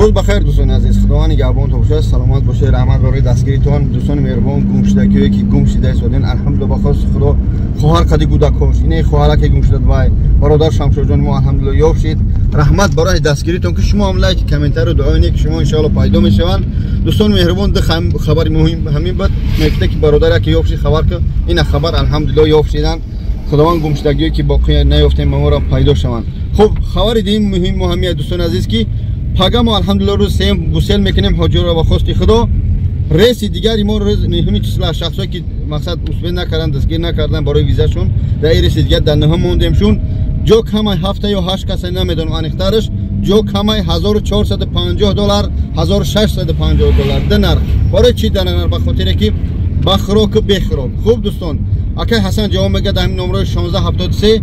Рӯз бахайр, дӯстони азиз. Худованд нигаҳбонтон бошад, саломат бошед. Раҳмат барои дастгиритон, дӯстони меҳрубон. Гумшудакиҳое ки гум шида истоден, алҳамдулилла, ба хости Худо хоҳар қади кӯдакош, ине хоҳараке гум шудад, вай бародар Шамшоҷони мо алҳамдулилла ёфт шид. Раҳмат барои дастгиритон, ки шумо ҳам лайк, комментарию дуои нек шумо иншоалло пайдо мешаванд. Дӯстони меҳрубон, ду хабари муҳим ҳамин буд. Мегуфта ки бародар яке ёфт шид, хабар ки ина хабар алҳамдулилла ёфт шиданд. Худованд гумшудагиҳое ки боқӣ наёфтем, ба моро пайдо шаванд. Хуб, хабари дигим муҳим муҳамия, дӯстони азиз, ки пага мо алҳамдулилла рӯз сеюм гусел мекунем ҳоҷиро ба хости Худо. Рейси дигари мо рӯз нӯҳуми числа, шахсое ки мақсад успеть накарданд, дастгир накарданд барои визашон, дар ин рейси дигар дар нӯҳум мондемшун. Ҷо камай, ҳафта ё ҳашт каса, намедонам аниқтараш. Ҷо камай, 1450 доллар, 1650 доллар, ду нарх. Барои чӣ дар нарх? Ба хотире ки ба хӯроку бехӯрок. Хуб, дӯстон, акай Ҳасан ҷавоб мегӯяд дар ҳамин номрои 1673.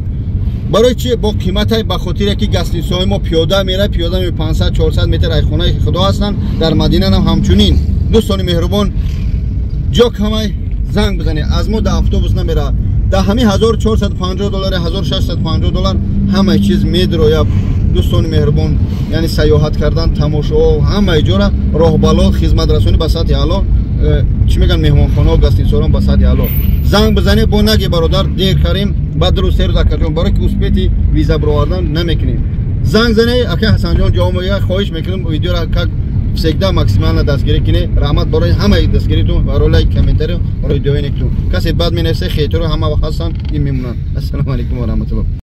Барои чи бо қиматай? Ба хотире ки гостиницаҳои мо пиёда мера, пиёда 500, 400 метр ай хонаи Худо ҳастанд. Дар Мадинанам ҳамчунин. Дӯстони меҳрубон, ҷо камай, занг бизанед. Аз мо дар автобус намера. Дар ҳамин 1450 доллар, 1650 доллар ҳамаи чиз медрояд, дӯстони меҳрубон. Яъне сайёҳат кардан, тамошоҳо, ҳамаи ҷора, роҳбало, хизматрасонӣ ба сатҳи аъло, чӣ мегӯянд, меҳмонхонаҳо, гостиницаҳо ба сатҳи аъло. Занг бизанед, бо наги бародар дер карем, баъд 2 рӯз, 3 рӯз, акаҷон, барои ки успеть и виза бировардан намекунем. Занг занед, акай Ҳасанҷон ҷавоб мегӯяд. Хоҳиш мекунем, видеоро, как всегда, максимально дастгирӣ кунед. Раҳмат барои ҳамаи дастгиритон, барои лайк, комментарио, барои дуои некатон. Касе бад менависе, хейтеро ҳама вақт ҳастанд, ин мемонанд. Ассалому алайкум ва раҳматуллоҳ.